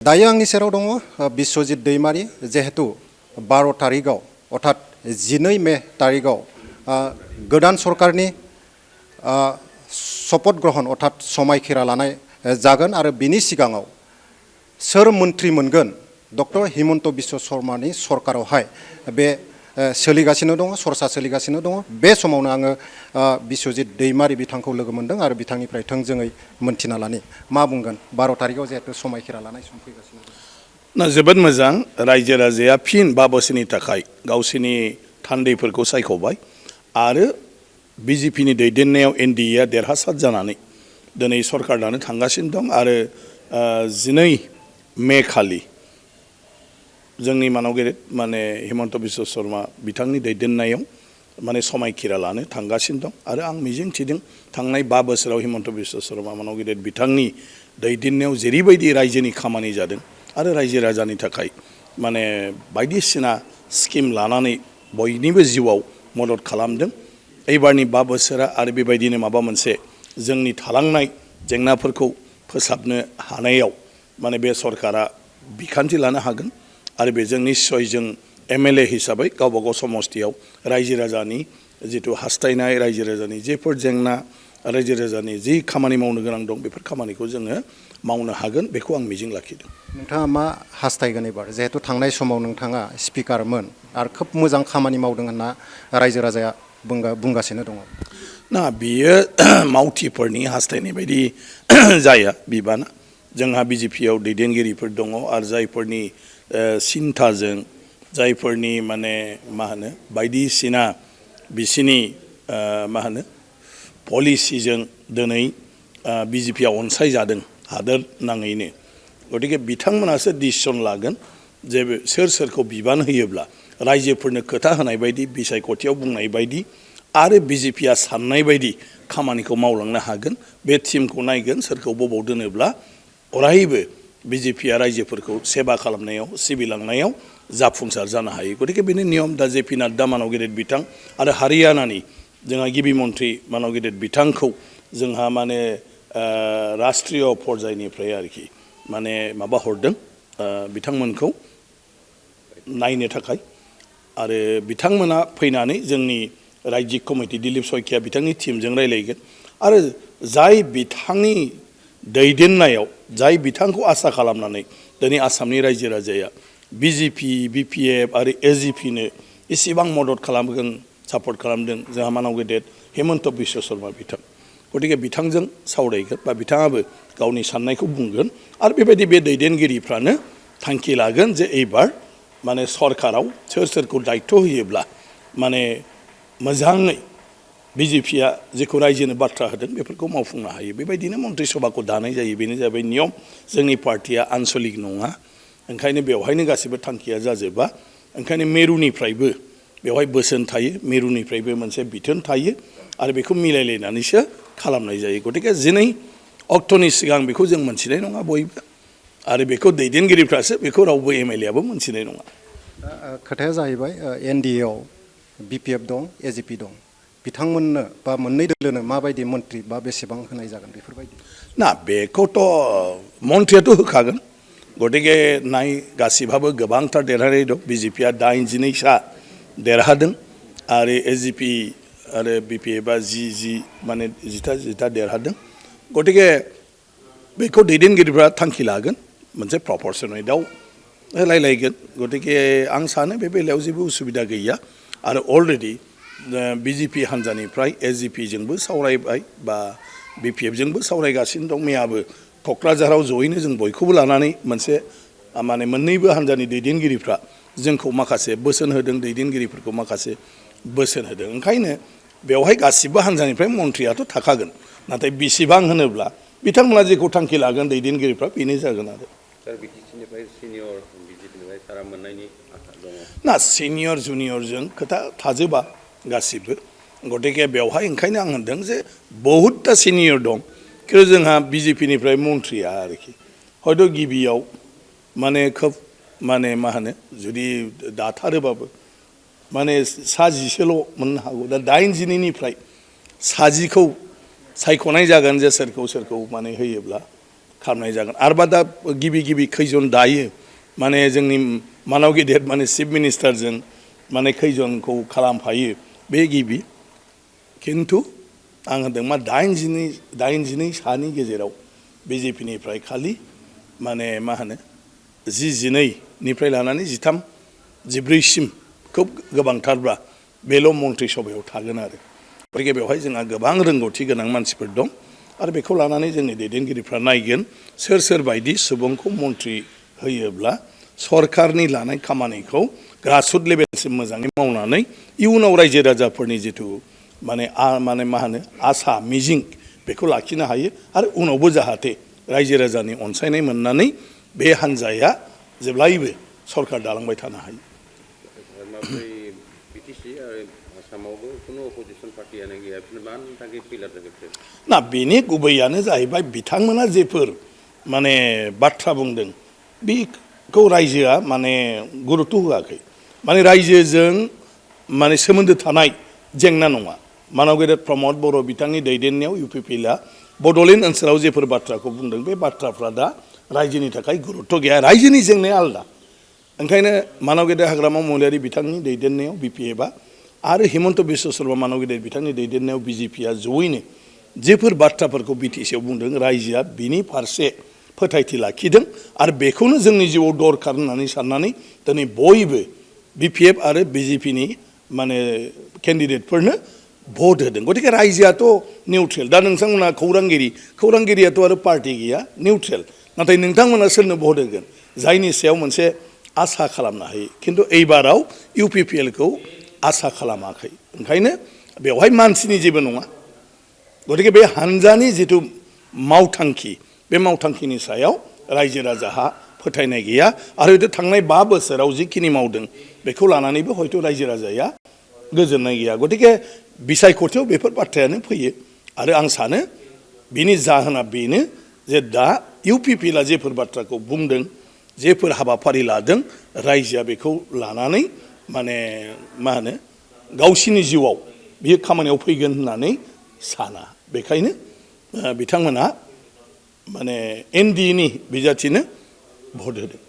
दायो आंनि सेराव दङ बिश्वजित दैमारी जेहेतु 12 तारिखआव अर्थात 12 मे तारिखआव गोदान सरकारनि शपथ ग्रहण अर्थात समायखिरा लानाय जागोन आरो बिनि सिगाङाव सोर मन्त्रि मोनगोन डक्टर हिमन्त बिश्व शर्मानि सरकारावहाय बे सोलिगासिनो दङ सरसा सोलिगासिनो दङ बे समावनो आङो बिश्वजित दैमारी बिथांखौ लोगो मोनदों आरो बिथांनिफ्राय थोंजोङै मोनथिना लानि मा बुंगोन 12 तारिखआव जेहेतु समायखिरा लानाय सम फैगासिनो दं। जोबोद मोजां रायजो राजाया फिन 5 बोसोरनि थाखाय गावसिनि थान्दैफोरखौ सायख'बाय आरो बिजेपिनि दैदेननायाव एनडिएआ देरहासार जानानै दिनै सरकार दानो थांगासिनो दं आरो 12 मे खालि जोंनि मानगेरेट माने हिमन्त बिश्व शर्मा बिथांनि दैदेननायाव माने समायखिरा लानो थांगासिनो दं आरो आं मिजिंथिदों थांनाय 5 बोसोराव हिमन्त बिश्व शर्मा मानगेरेट बिथांनि दैदेननायाव जेरैबायदि रायजोनि खामानि जादों आरो रायजो राजानि थाखाय माने बायदिसिना स्किम लानानै बयनिबो जिउआव मदद खालामदों। एबारनि 5 बोसोरा आरो बेबायदिनो माबा मोनसे जोंनि थालांनाय जेंनाफोरखौ फोसाबनो हानायाव माने बे सरकारा बिखान्थि लानो हागोन आरो बेजों निश्चय जों एमएलए हिसाबै गावबागाव समस्थियाव रायजो राजानि जितु हास्थायनाय रायजो राजानि जेफोर जेंना रायजो राजानि जि खामानि मावनो गोनां दं बेफोर खामानिखौ जोङो मावनो हागोन बेखौ आं मिजिं लाखिदों। नोंथाङा मा हास्थायगोन एबार जेहेतु थांनाय समाव नोंथाङा स्पिकारमोन आरो खोब मोजां खामानि मावदों होनना रायजो राजाया बुंगासिनो दङ। ना बियो मावथिफोरनि हास्थायनाय बायदि जाया बिबाना जोंहा बिजेपियाव दैदेनगिरिफोर दङ आरो जायफोरनि सिन्थाजों जायफोरनि माने मा होनो बायदिसिना बिसिनि मा होनो पलिसिजों दिनै बिजेपिया अनसायजादों हादोर नाङैनो गतिके बिथांमोनासो डिसिसन लागोन जे सोर सोरखौ बिबान होयोब्ला रायजोफोरनो खोथा होनाय बायदि बिसायख'थियाव बुंनाय बायदि आरो बिजेपिया साननाय बायदि खामानिखौ मावलांनो हागोन बे टिमखौ नायगोन सोरखौ बबाव दोनोब्ला अरायबो बिजेपिया रायजोफोरखौ सेबा खालामनायाव सिबिलांनायाव जाफुंसार जानो हायो गतिके बेनि नियम दा जेपि नाड्डा मानगेरेट बिथां आरो हारियानानि जोंहा गिबि मन्थ्रि मानगेरेट बिथांखौ जोंहा माने राष्ट्रीय पर्यायनिफ्राय आरोखि माने माबा हरदों बिथांमोनखौ नायनो थाखाय आरो बिथांमोना फैनानै जोंनि रायजिक कमिटि दिलीप सयकिया बिथांनि टिमजों रायलायगोन आरो जाय बिथांनि दैदेननायाव जाय बिथांखौ आसा खालामनानै दिनै आसामनि रायजो राजाया बिजेपि बिपिएफ आरो एजिपिनो एसेबां मदद खालामगोन सापर्ट खालामदों जोंहा मानगेरेट हिमन्त बिश्व शर्मा बिथां गतिके बिथांजों सावरायगोन बा बिथाङाबो गावनि साननायखौ बुंगोन आरो बेबायदि बे दैदेनगिरिफ्रानो थांखि लागोन जे एबार माने सरकाराव सोर सोरखौ दायित्व होयोब्ला माने मोजाङै बिजेपिया जेखौ रायजोनो बाथ्रा होदों बेफोरखौ मावफुंनो हायो बेबायदिनो मन्त्रि सभाखौ दानाय जायो बेनो जाबाय नियम जोंनि पार्टिया आन्सलिक नङा ओंखायनो बेवहायनो गासिबो थांखिया जाजोबा ओंखायनो मेरुनिफ्रायबो बेवहाय बोसोन थायो मेरुनिफ्रायबो मोनसे बिथोन थायो आरो बेखौ मिलायलायनानैसो खालामनाय जायो गतिके 12 अक्ट'नि सिगां बेखौ जों मोनथिनाय नङा बयबो आरो बेखौ दैदेनगिरिफ्रासो बेखौ रावबो एमएलएआबो मोनथिनाय नङा। खोथाया जाहैबाय एनडिएआव बिपिएफ दं एजिपि दं बिथांमोननो बा मोननै दोलोनो माबायदि मन्त्रि बा बेसेबां होनाय जागोन बेफोरबायदि ना बेखौथ' मन्थ्रियाथ' होखागोन गतिके नाय गासिबाबो गोबांथार देरहानाय दं बिजेपिया 82सा देरहादों आरो एजिपि आरो बिपिएफआ 10 माने 10 देरहादों गतिके बेखौ दैदेनगिरिफ्रा थांखि लागोन मोनसे प्रपर्शनेटआव रायलायगोन गतिके आं सानो बे बेलायाव जेबो उसुबिदा गैया आरो अलरेडि बिजेपि हान्जानिफ्राय एजिपिजोंबो सावरायबाय बा बिपिएफजोंबो सावरायगासिनो दं मैयाबो क'क्राझाराव जयैनो जों बयखौबो लानानै मोनसे माने मोननैबो हान्जानि दैदेनगिरिफ्रा जोंखौ माखासे बोसोन होदों दैदेनगिरिफोरखौ माखासे बोसोन होदों ओंखायनो बेवहाय गासिबो हान्जानिफ्राय मन्थ्रियाथ' थाखागोन नाथाय बेसेबां होनोब्ला बिथांमोना जेखौ थांखि लागोन दैदेनगिरिफ्रा बेनो जागोन आरो ना सिनियर जुनियरजों खोथा थाजोबा गासिबो गतिके बेवहाय ओंखायनो आं होनदों जे बहुतथा सिनियर दं खिन्थु जोंहा बिजेपिनिफ्राय मन्थ्रिया आरोखि हयथ' गिबियाव माने खोब माने मा होनो जुदि दाथारोबाबो माने 10 मोननो हागौ दा 82निफ्राय 10खौ सायख'नाय जागोन जे सोरखौ माने होयोब्ला खालामनाय जागोन आरोबा दा गिबि खैजन दायो माने जोंनि मानाव गेदेर माने चिफ मिनिस्टारजों माने खैजनखौ खालामफायो बे गिबि खिन्थु आं होनदों मा 82 सानि गेजेराव बिजेपिनिफ्राय खालि माने मा होनो 12निफ्राय लानानै 13, 14सिम खोब गोबांथारब्ला बेल' मन्त्रि सभायाव थागोन आरो गतिके बेवहाय जोंहा गोबां रोंगौथि गोनां मानसिफोर दं आरो बेखौ लानानै जोंनि दैदेनगिरिफ्रा नायगोन सोर बायदि सुबुंखौ मन्त्रि होयोब्ला सरकारनि लानाय खामानिखौ ग्रासरुट लेभेलसिम मोजाङै मावनानै इयुनाव रायजो राजाफोरनि जिथु माने मा होनो आसा मिजिं बेखौ लाखिनो हायो आरो उनावबो जाहाथे रायजो राजानि अनसायनाय मोननानै बे हान्जाया जेब्लायबो सरकार दालांबाय थानो हायो ना बेनि गुबैयानो जाहैबाय बिथांमोना जेफोर माने बाथ्रा बुंदों बेखौ रायजोआ माने गुरुत्व होआखै माने रायजोजों माने सोमोन्दो थानाय जेंना नङा मानाव गेदेर प्रमद बर' बिथांनि दैदेननायाव UPPLआ बड'लेण्ड ओनसोलाव जेफोर बाथ्राखौ बुंदों बे बाथ्राफ्रा दा रायजोनि थाखाय गुरुत्व गैया रायजोनि जेंनाया आलदा ओंखायनो मानाव गेदेर हाग्रामा महिलारि बिथांनि दैदेननायाव BPFआ आरो हिमन्त बिश्व शर्मा मानाव गेदेर बिथांनि दैदेननायाव BJPआ जयैनो जेफोर बाथ्राफोरखौ BTCआव बुंदों रायजोआ बिनि फारसे फोथायथि लाखिदों आरो बेखौनो जोंनि जिउआव दरखार होननानै साननानै दिनै बयबो BPF आरो BJPनि माने केन्डिडेटफोरनो भट होदों गतिके रायजोआथ' निउट्रेल दा नोंथांमोना खौरांगिरियाथ' आरो पार्टि गैया निउट्रेल नाथाय नोंथांमोना सोरनो भट होगोन जायनि सायाव मोनसे आसा खालामनो हायो खिन्थु एइबाराव UPPLखौ आसा खालामाखै ओंखायनो बेवहाय मानसिनि जेबो नङा गतिके बे हान्जानि जिथु मावथांखि बे मावथांखिनि सायाव रायजो राजाहा फोथायनाय गैया आरो हयथ' थांनाय 5 बोसोराव जिखिनि मावदों बेखौ लानानैबो हयथ' रायजो राजाया गोजोननाय गैया गतिके बिसायख'थियाव बेफोर बाथ्रायानो फैयो आरो आं सानो बिनि जाहोना बेनो जे दा UPPLआ जेफोर बाथ्राखौ बुंदों जेफोर हाबाफारि लादों रायजोआ बेखौ लानानै माने मा होनो गावसिनि जिउआव बियो खामानियाव फैगोन होननानै साना बेखायनो बिथांमोना माने NDAनि बिजाथिनो भट होदों